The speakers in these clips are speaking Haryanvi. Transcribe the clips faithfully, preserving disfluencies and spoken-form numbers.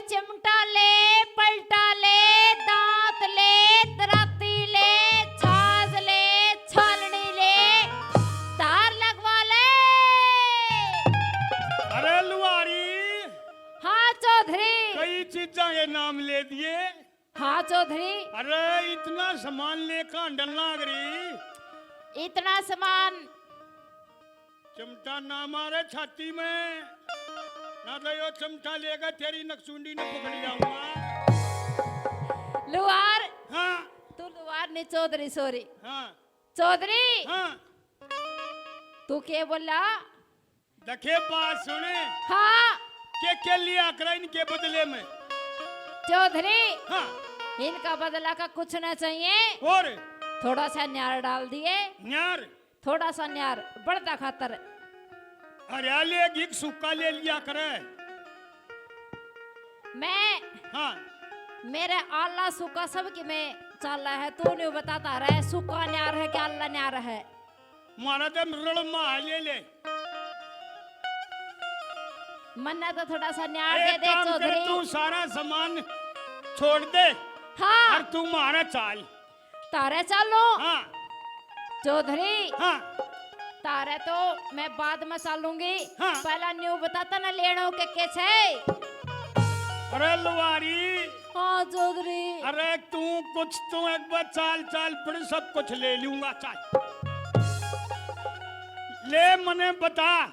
चिमटा ले, पलटा ले, दांत ले, दराती ले, छाज ले, छालनी ले, धार लगवा ले। अरे लुहारी। हाँ चौधरी। कई चीजां के नाम ले दिए। हाँ चौधरी। अरे इतना सामान लेकर हंडन लाग रही। इतना सामान। चिमटा ना मारे छाती में, ना तो यो चिमटा लेकर तेरी नकचुंडी ने पकड़ जाऊंगा। लुहार। हाँ। तू लुहार नहीं, चौधरी, sorry। हाँ। चौधरी। हाँ। तू के बोला? देखे बात सुने। हाँ। के, के लिया करा इनके बदले में? चौधरी। हाँ। इनका बदला का कुछ ना चाहिए। और? थोड़ा सा न्यार डाल दिए। न्यार? थोड़ा सा न्यार बढ़ता खातर। अरे ले घी सूखा ले लिया करे। मैं। हाँ। मेरे आला सूखा सब की मैं चाला है, तू नहीं बताता रहे सूखा न्यार है कि आला न्यार है। मारा तो रल मा ले ले। मन्ना तो थोड़ा सा न्यार एक दे दे काम कर, चौधरी। तू सारा सामान छोड़ दे। हाँ। और तू मारा चाल। तारे चालू। हाँ। चौधरी। हाँ। तारे तो मैं बाद में चालूंगी। हाँ। पहला न्यू बता, तने लेनो के के छे? अरे लुहारी। हाँ चौधरी। अरे तू कुछ, तू एक बार चाल, चाल, फिर सब कुछ ले लूंगा, चाल। ले मने बता।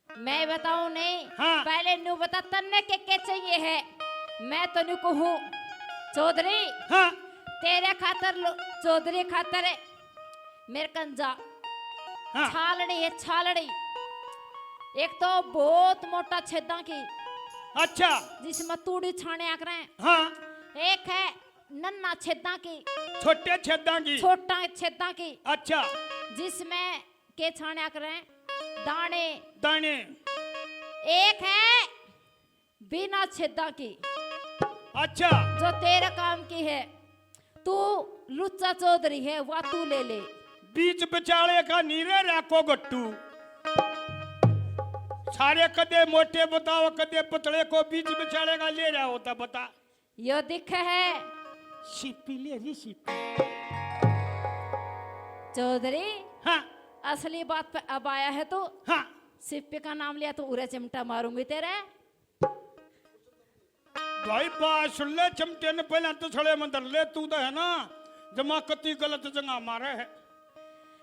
मैं बताऊं नहीं? हाँ। पहले न्यू बता, तन्ने के के चाहिए है? मैं तो न्यू कहूँ, चौधरी। हाँ। तेरे खातर लो-, चौधरी खातर मेरे कंजा। हाँ। छालनी है, छालनी। एक तो बहुत मोटा छेदा की। अच्छा। जिसमें तूड़ी छाने आकरे। हाँ। एक है नन्ना छेदा की। छोटे छेदा की। छोटा छेदा की। अच्छा। जिसमें के छाण्या करें? दाने। दाने। एक है बिना छेदा की। अच्छा। जो तेरे काम की है, तू लुच्चा चौधरी है, वा तू ले ले। बीच बिचाले का नी रे राखो गट्टू। सारे कदे मोटे बताओ, कदे पतले को, बीच बिचाले का ले रहा होता, बता। यो दिखे है। सीपी ले रही, सीपी। चौधरी। हाँ। असली बात पे अब आया है तू। हाँ। सीपी का नाम लिया तो उरे चिमटा मारूंगी तेरे। भाई बात सुन ले, चिमटे ने पहले तो सड़े में धर ले, तू तो है ना जमा कती गलत जगह मारे है।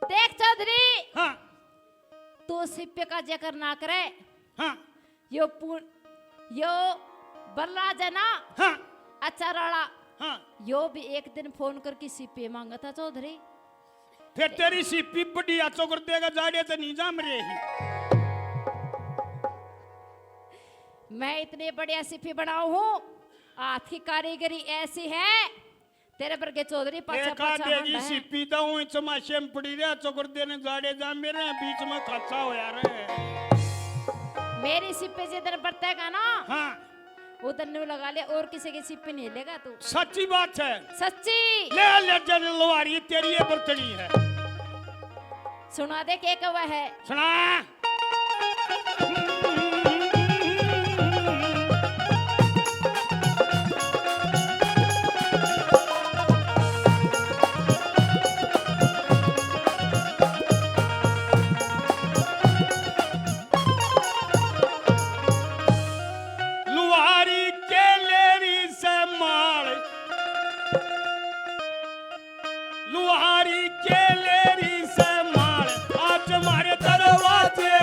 देख चौधरी। हाँ। तू सीपे का जिक्र ना करे। हाँ। यो पु-, यो बलराज है ना? हाँ। अच्छा राला। हाँ। यो भी एक दिन फोन करके सीपे मांगा था चौधरी। फिर तेरी सीपी बढ़िया चोकर देगा, जाड़े तो नहीं जाम रही। मैं इतनी बढ़िया सीपी बनाऊ हूँ, हाथ की कारीगरी ऐसी है। तेरे बरगे चौधरी पाछा एक पाछा आधे की हंडा है। सीपी दाऊं चमाशे में पड़ी रहे, चोकर देने जाड़े जा मेरे बीच में खाचा होया रहे। मेरी सीपे जिधर बरतेगा ना, हाँ। उधर न्यू लगा ले, और किसी की सीपी नहीं लेगा तू। सच्ची बात है। सच्ची। ले, ले, ले, ले, लोहारी तेरी ये बरतनी है। सुना दे के कवा है। सुना। लुहारी के लेरी से माल, लुहारी के लेरी से माल, आज मारे दरवाजे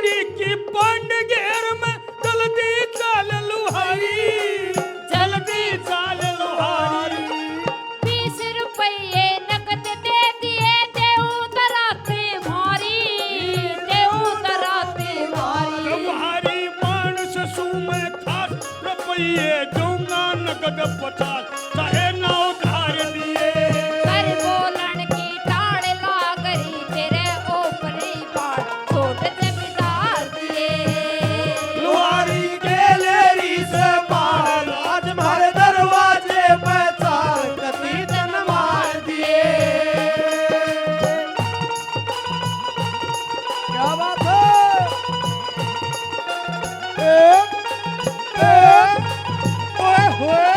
की पंड घेर में जल्दी चाल लुहारी, जल्दी चाल लुहारी। बीस रुपये नकद दे दिए, देऊ दराते मारी, देऊ दराते मारी। तुम्हारी मानस सू में खास रुपये दूंगा नकद पचास, चाहे ना उधार दिए। कर बोलन की टाल लाग रही तेरे ऊपरी बाल, छोट जमींदार दिए। लुहारी के लेरी से बाहर आज म्हारे दरवाजे पे चाल कती तन मार दिए। क्या बात है? ए, ए, ओए होए।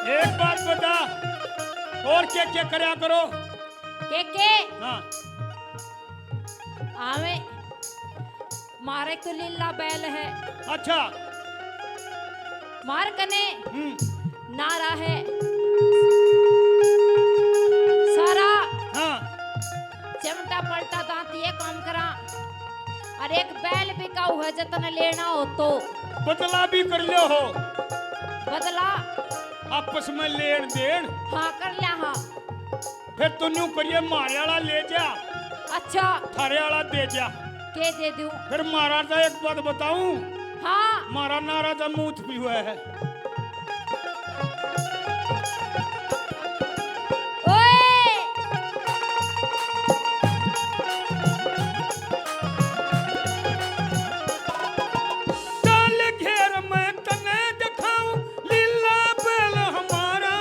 एक बात बता, और क्या क्या करया करो? के के? हाँ। आवे। मारे तो लीला बैल है। अच्छा। मार कने हम्म। नारा है। सारा हाँ। चमटा पलटा दांत ये काम करा। और एक बैल बिकाऊ है, जतन लेना हो तो। बदला भी कर लियो हो। बदला? आपस में लेन देन। हाँ, कर लिया, हाँ। फिर तू न्यू करिए, म्हारे आला ले जा। अच्छा। थारे आला दे जा। के दे दूं? फिर महाराजा एक बात बताऊं? हाँ। म्हारा नारा जा मूत भी हुआ है। ओए। डाल घेर में तने दिखाऊं, लीला बैल हमारा।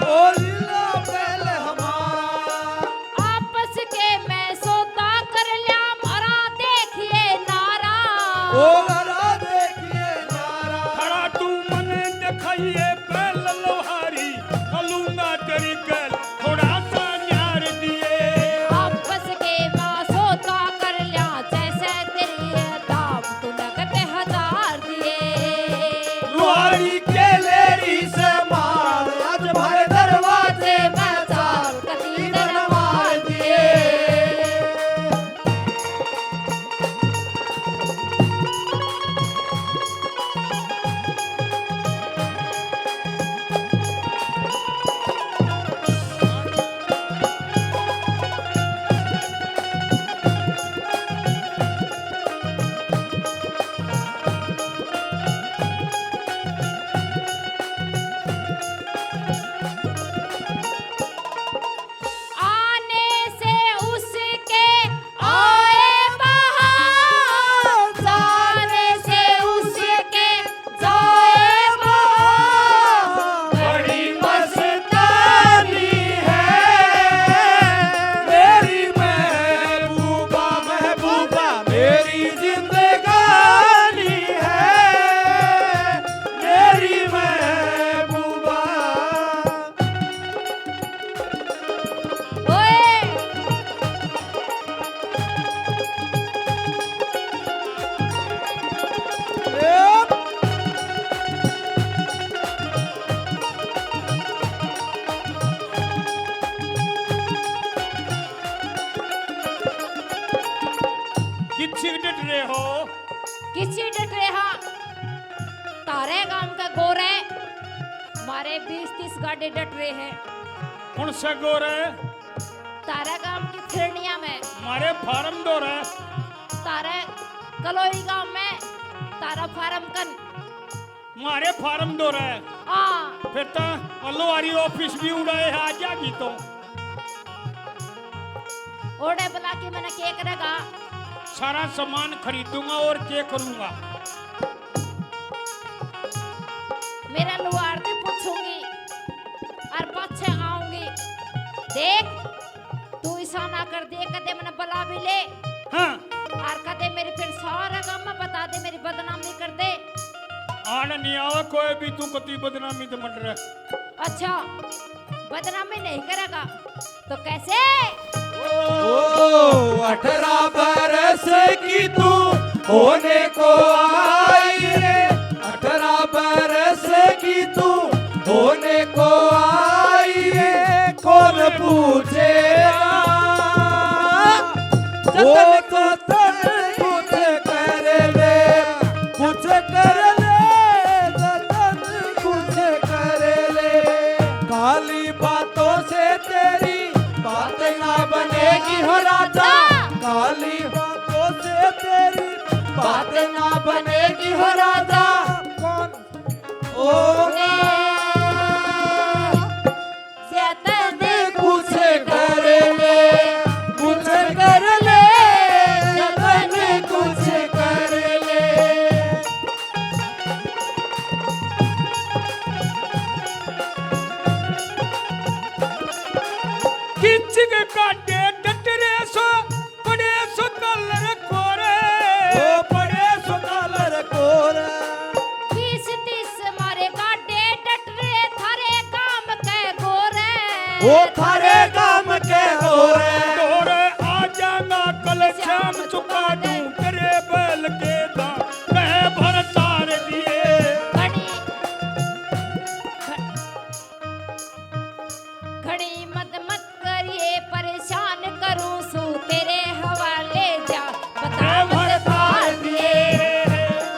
ओ लीला बैल हमारा। आपस के मैं सौदा कर लिया, म्हारा देखिए नारा। ओ म्हारा देखिए नारा। खड़ा तू मने दिखाइए बैल लोहारी, हलूंगा तेरी गैल, थोड़ा सा न्यार दिए। आपस के मैं सौदा कर लिया, जैसे तेरी दाम तू नगद हजार दिए। लुहारी के लेरी से माल, आज भर दरवाजे में चाल, कती दरवाजे दिए। आने से उसके आए बहार, जाने से उसके जाए बहार। बड़ी मस्तानी है मेरी महबूबा, महबूबा मेरी जिंदगानी है मेरी महबूबा। ओए। किसी डट रहे हो? किसी डट रहे हा? तारे गांव के गोरे मारे बीस तीस गाड़े डट रहे हैं। कौन सा गोरे? तारा गांव की फिरनिया में। मारे फार्म दो रे। तारा कलोई गांव में, तारा फार्म कन। मारे फार्म दो रे। हाँ। फिर तो लोहारी ऑफिस भी उड़ाए है, आ जागी तो। ओड़े बुला के मैंने के करेगा? सारा सामान खरीदूंगा और के करूंगा? मेरा लुहार भी पूछूंगी और पाछे आऊंगी। देख, तू ऐसा ना कर दे, कदे मैंने बुला भी ले। हाँ। और कदे मेरी फिर सारा काम में बता दे, मेरी बदनामी कर दे। आन नहीं आवे कोई भी, तू कती बदनामी तो मंड रहा। अच्छा, बदनामी नहीं करेगा तो कैसे? ओ, अठारह बरस की तू होने को आई रे, अठारह बरस की तू होने को आई रे, कौन पूछेगा? वो तो तन खुद कर ले, कुछ कर ले, जतन कुछ कर ले। खाली बातों से तेरी बात ना बनेगी हो राजा, खाली बातों से तेरी बात ना बनेगी हो राजा। कौन होगा? जतन कुछ कर ले, कुछ कर ले, जतन कुछ कर ले। किचक काटे डटरे सो, पड़े सो कालर कोरे। ओ पड़े सो कालर कोरे। बीस तीस मारे काटे डटरे थारे काम के गोरे। ओ थारे काम के गोरे। गोरे आ जाना कल शाम चुका दूं तेरे बैल के दाम। मैं भर तार दिए। घड़ी घड़ी मत मत करिए, परेशान करूं सू तेरे हवाले जा, बता मत तार दिए।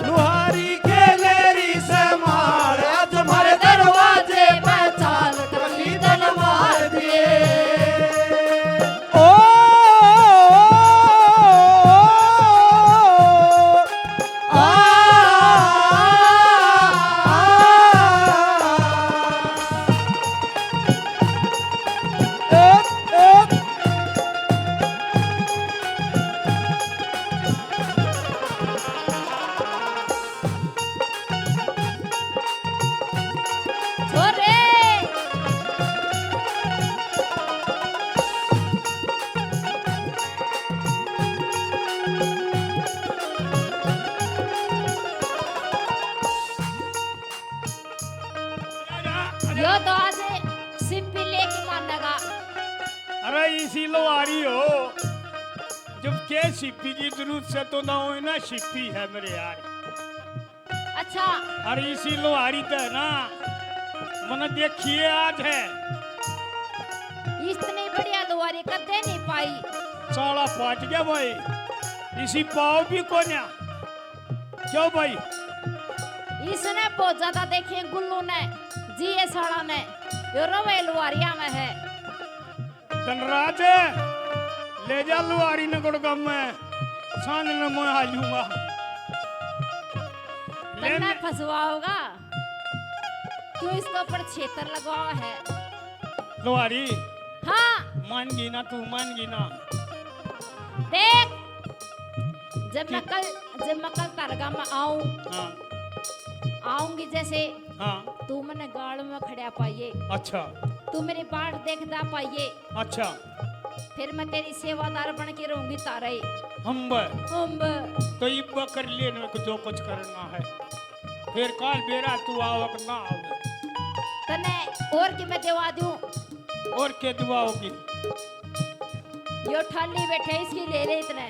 लुहारी के लेरी से मार, आज मारे दरवाजे पे चाल, कली दन मार दिए। ओ, ओ, ओ, ओ, यो तो आज सिप्पी लेके मानेगा। अरे इसी लोहारी हो, जब के सिप्पी की जरूरत से तो ना हो ना सिप्पी है मेरे यार। अच्छा। अरे इसी लोहारी तो है ना, मैंने देखी है आज है। इतनी बढ़िया लोहारी कदे नहीं पाई। साला फाट गया भाई, इसी पाव भी कोन्या। क्यों भाई? इसने बहुत ज्यादा देखे गुल्लू ने, जिए साला ने, यो रवे लुहारिया में है। धनराज, ले जा लुहारी ने गुड़गाम में, सांझ में मैं आ जाऊंगा। तन्ने फंसवाओगा, क्यों इसके ऊपर छेतर लगवावा है? लुहारी। हाँ। मान गई ना तू, मान गई ना? देख, जब मैं कल, जब मैं कल तारगा में आऊं, हाँ। आऊंगी जैसे, हाँ। तू मने गाल में खड़ा पाइए। अच्छा। तू मेरी बाट देखदा पाइए। अच्छा। फिर मैं तेरी सेवादार बन के रहूंगी तारे। हम। हम। तो इब्बा कर ले ना जो कुछ करना है। फिर काल बेरा तू आवक ना आवे। तने और की मैं दिवा दूं? और के दिवा होगी? यो ठाली बैठे, इसकी ले ले इतने।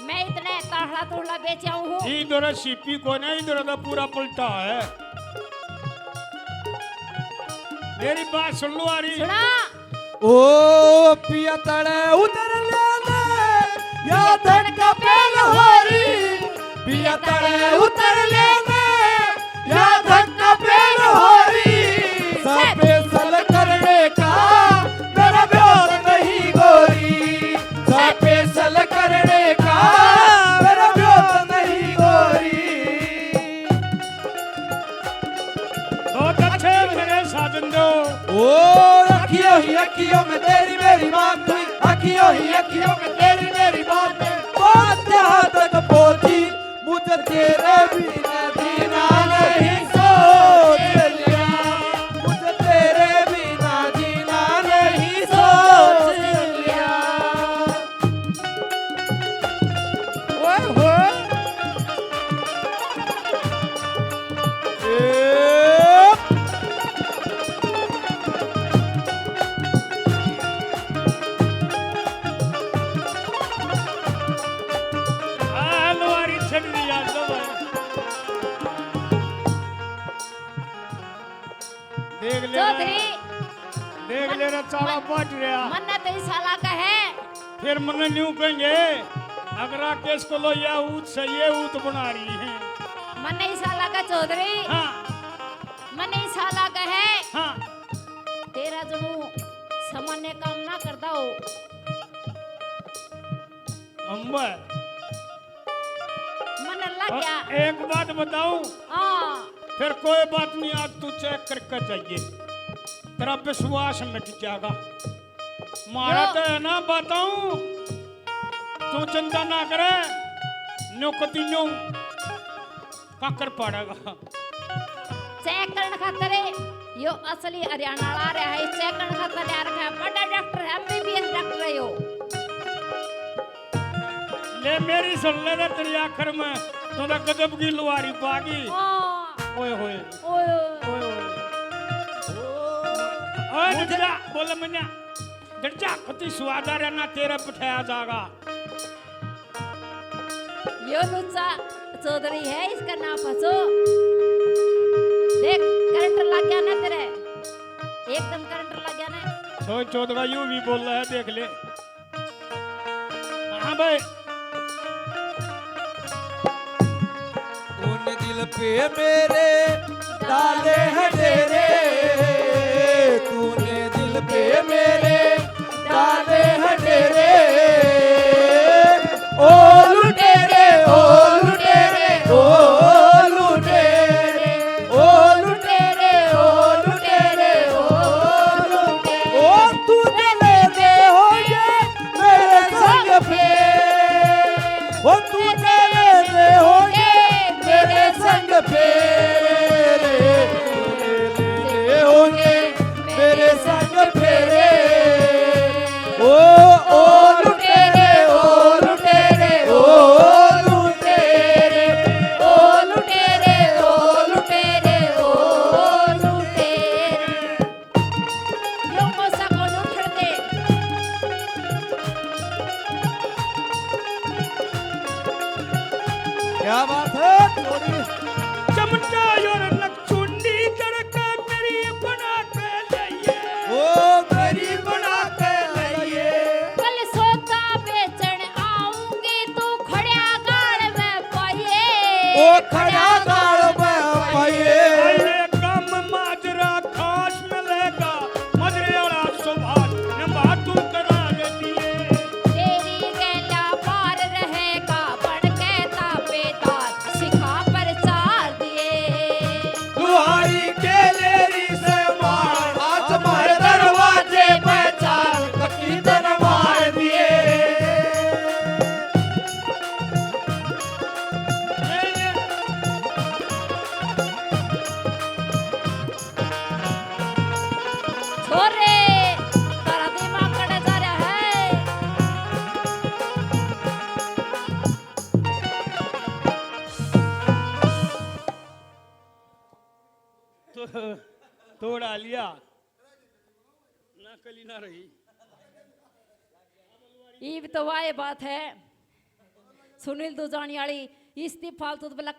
मैं इतने ताहड़ा तोहड़ा बेच आऊं हूँ। इधर सीपी को नहीं, इधर तो पूरा पलटा है। मेरी बात सुन लो, आ रही। सुना। ओ पिया तले उतर लेना, या धक्का पेल हो रही। पिया तले उतर लेना, या धक्का पेल हो रही। स्पेशल करने का मेरा ब्योत नहीं गोरी, स्पेशल करने का मेरा ब्योत नहीं गोरी। बहुत अच्छे मेरे साजन दो। ओ अखियों ही अखियों में तेरी मेरी मांग हुई, अखियों यो ही अखियों में तेरी मेरी बातें बहुत यहाँ तक पहुंची। मुझे तेरे बिना जीना नहीं सोच लिया। मुझे तेरे बिना जीना नहीं सोच लिया। ओए होए। ए आ, लोहारी छड़ दी यार, लो भाई। देख ले रे, चौधरी, देख ले रे, चाला पाट रहा। मन्ने तो इसा लागे है। फिर मन्ने न्यू कहेंगे, अगर राकेश को लो या ऊत से ये ऊत बना रही है। मन्ने इसा लागे चौधरी। हाँ। मन्ने इसा लागे है। हाँ। तेरा जणू सामान्य काम ना करता हो। अम्बर। मन लग गया। एक बात बताऊं? हाँ। फिर कोई बात नहीं, आज तू चेक करके जाइए, तेरा विश्वास मिट जाएगा। मारा यो। तो है ना, बताऊं, तू चिंता ना करे, न्यू कती न्यू काकर पाड़ेगा। चेक करण खातर यो असली हरियाणा वाला आ रहा है, चेक करण खातर ले आ रखा है, बड़ा डॉक्टर है, एमबीबीएस डॉक्टर है यो। ले मेरी सुन ले ना, तेरी आखिर में तो ना गजब की लुहारी पागी। हाँ। ओए होए। ओए। ओए होए। ओए मुझे जा, बोले मन्या, डट जा, कती स्वाद आ रहा ना, तेरा पठाया जागा। यो लुच्चा चौधरी है, इसका नाम फंसो। देख, करंट लग गया ना तेरे, एकदम करंट लग गया ना। सोच चौधरी यू भी बोल रहा है, देख ले। हाँ भाई। तूने दिल पे मेरे डाले हैं डेरे, तूने दिल पे मेरे डाले हैं डेरे। ओ लुटेरे, ओ लुटेरे, ओ लुटेरे, ओ लुटेरे, ओ लुटेरे, ओ लुटेरे। ओ तू चले दे हो ये मेरे संग फेरे, ओ तू चले दे हो ये मेरे संग फेरे, तू ले ले हो ये मेरे संग फेरे। ओ, ओ लुटेरे, ओ लुटेरे, ओ लुटेरे, ओ लुटेरे, ओ लुटेरे, ओ लुटेरे। यो मौसा को उठण दे। क्या बात है, जोड़ी। चमटा और नकचुंडी करके मेरी बना के लाइए। ओ मेरी बना के लाइए। कल सौदा बेचण आऊंगी, तू खड़्या गाल में पाइए। ओ खड़्या गाल में पाइए। आइए कम माजरा खास मिलेगा, मजरे वाला सुभाष ने बातू करा दिए। तेरी गैला पार रहेगा, बन के ताबेदार, सिखा पर चार दिए। दुहारी के लेरी से मार, आज मारे दरवाजे पे चार, कटी तन मार दिए। छोरे, तारा दिमाग कड़े जा रहा है। तो तोड़ा लिया ना, कली ना रही। ईब तो वाह बात है, सुनील दुजानी वाली, इस्ती फालतू तो बोला